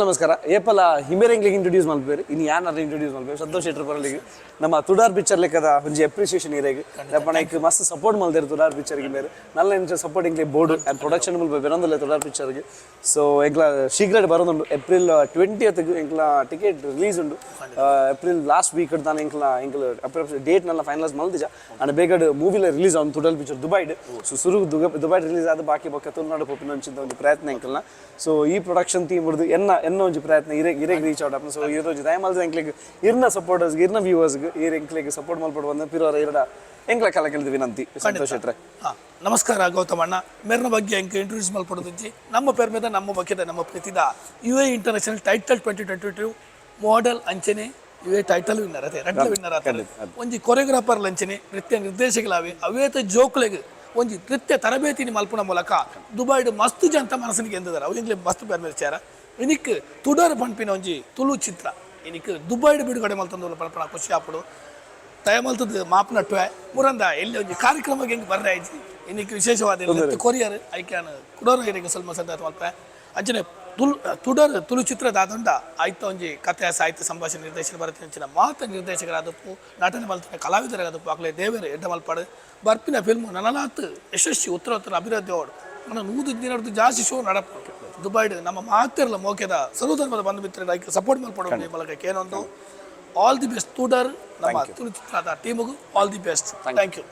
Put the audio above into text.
ನಮಸ್ಕಾರ. ಏಪಲ ಹಿಮೆರೆಂಗ್ಲಿಗೆ ಇಂಟ್ರೊಡ್ಯೂಸ್ ಮಲ್ಪೇರು, ಇನ್ನು ಯಾನಾರು ಇಂಟ್ರೊಡ್ಯೂಸ್ ಮಲ್ಪೇರು. ಸಂತೋಷ್ ಶೆಟ್ಟರ್ ಪರಲಿಗೆ ನಮ್ಮ ತುಡಾರ್ ಪಿಕ್ಚರ್ ಲೆಕ್ಕದ ಒಂಜಿ ಅಪ್ರಿಸಿಯೇಷನ್ ಇರೆಗ್. ಐಕ್ ಮಸ್ತ್ ಸಪೋರ್ಟ್ ಮಲ್ದೇರು ತುಡಾರ್ ಪಿಕ್ಚರ್ಗೆ. ಮೇರು ನಲ್ಲ ಇಂಚ ಸಪೋರ್ಟ್ ಇಂಕ್ಲೆ ಬೋರ್ಡ್ ಆ್ಯಂಡ್ ಪ್ರೊಡಕ್ಷನ್ ಮುಲ್ಪ ಬೆನೊಂದುಲ್ಲೆ ತುಡಾರ್ ಪಿಕ್ಚರ್ಗೆ. ಸೊ ಎಂಕ್ಲ ಶೀಘ್ರ ಬರೋದುಂಡು. ಏಪ್ರಿಲ್ 20th ಎಂಕ್ಲ ಟಿಕೆಟ್ ರಿಲೀಸ್ ಉಂಡು. ಏಪ್ರಿಲ್ ಲಾಸ್ಟ್ ವೀಕ್ ತಾನೆ ಎಂಕ್ಲ ಎಂಕ್ಲ ಡೇಟ್ ನಲ್ಲ ಫೈನಲೈಸ್ ಮಲ್ದಿಜ ಅಂಡ್ ಬೇಗಡ್ ಮೂವಿಲ ರಿಲೀಸ್ ಆನ್ ತುಡಲ್ ಪಿಕ್ಚರ್ ದುಬೈಡ್. ಸೊ ಸುರು ದುಬೈಡ್ ರಿಲೀಸ್ ಆದ ಬಾಕಿ ಬೊಕ್ಕ ತುಳುನಾಡು ಪೋಪಿನ ಒಂಚಿಂತ ಒಂಜಿ ಪ್ರಯತ್ನ ಎಂಕಲ್ನ. ಸೊ ಈ ಪ್ರೊಡಕ್ಷನ್ ಟೀಮ್ ಹಿಡ್ದು ಎನ್ನ ಎನ್ನ ಒಂಜಿ ಪ್ರಯತ್ನ ಇರೆ ಇರೆಗ್ ರೀಚ್ ಔಟ್ ಆಪುಂಡು. ಸೊ ಇರ್ ಒಂಜಿ ದಯ ಮಲ್ದು ಎಂಕ್ಲೆಗ್ ಇರ್ನ ಸಪೋರ್ಟರ್ಸ್, ಇರ್ನ ವ್ಯೂವರ್ಸ್ಗೆ ಇರ್ ಎಂಕ್ಲೆಗ್ ಸಪೋರ್ಟ್ ಮಲ್ಪೊಡು ಬಂದ ಪಿರೋರ ಇರಡ ಎಂಕ್ಲ ಕಲಕೆಲ್ದು ವಿನಂತಿ, ಸಂತೋಷ್ ಶೆಟ್ರೆ. ನಮಸ್ಕಾರ ಗೌತಮಣ್ಣ. ಮೇರ್ನ ಬಗ್ಗೆ ಎಂಕ್ ಇಂಟ್ರೊಡ್ಯೂಸ್ ಮಲ್ಪಡೋದಿಂಚಿ. ನಮ್ಮ ಪೆರ್ಮೆದ, ನಮ್ಮ ಬಗ್ಗೆದ, ನಮ್ಮ ಪ್ರೀತಿದ UAE International Title 2022 model ಅಂಚನೆ ಯು ಎ ಟೈಟಲ್ ವಿನ್ನರ್ ಅದೇ ರಡ್ಲ ವಿನ್ನರ್ ಆತಾರೆ. ಒಂಜಿ ಕೊರಿಯೋಗ್ರಾಫರ್ ಅಂಚನೆ ನೃತ್ಯ ನಿರ್ದೇಶಕಲಾವೆ. ಅವೇತ ಜೋಕುಲೆಗ್ ಒಂಜಿ ನೃತ್ಯ ತರಬೇತಿని ಮಲ್ಪುನ ಮೂಲಕ ದುಬೈಡ್ ಮಸ್ತ್ ಜಂತ ಮನಸ್ಸಿಗೆ ಗೆಂದಿದ್ದಾರೆ. ಅವು ಎಂಕ್ಲೆ ಮಸ್ತ್ ಪೆರ್ಮೆ ವಿಚಾರ. ಇನಿಕ್ ತುಡರ್ ಪನ್ಪಿನ ಒಂಜಿ ತುಳು ಚಿತ್ರ ಇನಿಕ್ ದುಬೈಡ್ ಬಿಡುಗಡೆ ಮಲ್ತಂದು ಪನ್ಪನ ಖುಷಿ ಆಪುಡು. ದಯಮಲ್ತದ್ದು ಮಾಪ್ ನಟ್ಟುವೆ ಮುರಂದ ಎಲ್ಲಿ ಒಂಜಿ ಕಾರ್ಯಕ್ರಮಕ್ಕೆ ಹೆಂಗೆ ಬರ್ರೆ ಆಯ್ತು. ಇನ್ನಿಕ್ ವಿಶೇಷವಾದ ಕೊರಿಯರ್ ಐಕ್ಯಾನ್ ಕುಡೋರ ಇರೆಗ್ ಸ್ವಲ್ಪ ಸಂದಾತ ಮಲ್ಪೆ. ಅಂಚನೆ ತುಳು ತುಡರ್ ತುಳು ಚಿತ್ರ ದಾದಂಡ ಆಯ್ತ ಒಂಜಿ ಕಥೆ, ಸಾಹಿತ್ಯ, ಸಂಭಾಷಣೆ, ನಿರ್ದೇಶನ ಬರತ್ತೆ. ಅಂಚಿನ ಮಾತ ನಿರ್ದೇಶಕರಾದಪ್ಪು, ನಟನೆ ಮಲ್ತಿನ ಕಲಾವಿದರಾದಪ್ಪು, ಅಕ್ಲೆ ದೇವೆರ್ ಎಡ್ಡೆ ಮಲ್ಪಾಡು. ಬರ್ಪಿನ ಫಿಲ್ಮ್ ನನಲಾತ್ ಯಶಸ್ವಿ, ಉತ್ತರ ಉತ್ತರ ಅಭಿವೃದ್ಧಿ ಅವಡು. ನನ್ನ 100 ದಿನದ್ದು ಜಾಸ್ತಿ ಶೋ ನಡಪು ದುಬೈಡ್. ನಮ್ಮ ಮಾತಿರಲ್ಲ ಮೋಕೆದ ಸರ್ವಧರ್ಮದ ಬಂಧು ಮಿತ್ರರ ಐಕ್ ಸಪೋರ್ಟ್ ಮಲ್ಪಡು ಮೂಲಕ ಏನೊಂದು ಆಲ್ the best ತುಡರ್, ನಮ್ಮ ತುಳು ಚಿತ್ರದ ಟೀಮಿಗೂ all the best. Thank you.